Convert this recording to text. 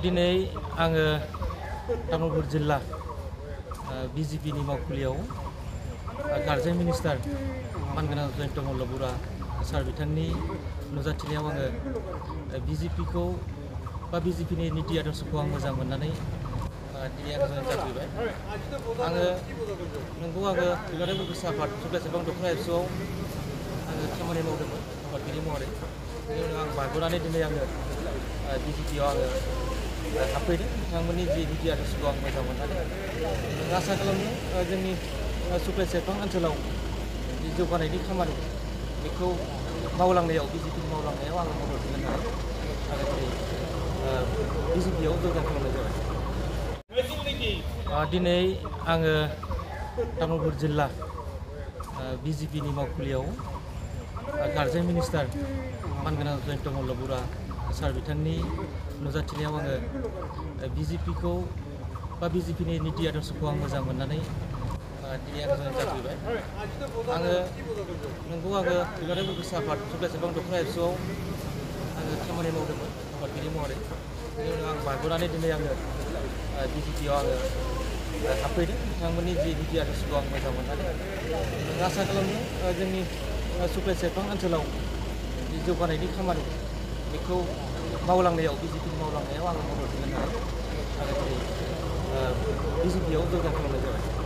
दिनै आङो तामुलपुर जिल्ला बिजेपिनि मावखुलियाव गार्जेन मिनिस्टार मानगोनां जयन्त मल्ल बरुवा सार बिथांनि नुजाथिनायाव आङो बिजेपिखौ बा बिजेपिनि नीति आदर्शखौ आं मोजां मोननानै दिनै आं जयेन जाफैबाय। आङो नंगौ आङो दुलाराय बर' गोसो आफाद सुक्लाय सेरफां दख'रा एबसुआव आङो खामानि मावदोंमोन आफादगिरि महरै। बेनि उनाव आं बारग'नानै दिनै आङो बिजेपिआव आङो हाबफैदों। बिथांमोननि जि नीति आदर्शखौ आं मोजां मोननानै आसा खालामदों जोंनि सुक्लाय सेरफां ओनसोलाव जि जौगानायनि खामानि बेखौ मावलांनायाव बिजेपिनि मावलांनायाव आङो मदद होगोन होननानै आङो दिनै बिजेपिआव जयेन खालामनाय जाबाय। दिनै आङो तामुलपुर जिल्ला बिजेपिनि मावखुलियाव गार्जेन मिनिस्टार मानगोनां जयन्त मल्ल बरुवा सार बिथांनि नुजाथिनायाव आङो बिजेपिखौ बा बिजेपिनि नीति आदर्शखौ आं मोजां मोननानै दिनै आं जयेन जाफैबाय। आङो नंगौ आङो दुलाराय बर' गोसो आफाद सुक्लाय सेरफां दख'रा एबसुआव आङो खामानि मावदोंमोन आफादगिरि महरै। बेनि उनाव आं बारग'नानै दिनै आङो बिजेपिआव आङो हाबफैदों। बिथांमोननि जि नीति आदर्शखौ आं मोजां मोननानै आसा खालामदों जोंनि सुक्लाय सेरफां ओनसोलाव जि जौगानायनि खामानि बेखौ मावलांनायाव बिजेपिनि मावलांनायाव आङो मदद होगोन होननानै आङो दिनै बिजेपिआव जयेन खालामनाय जाबाय।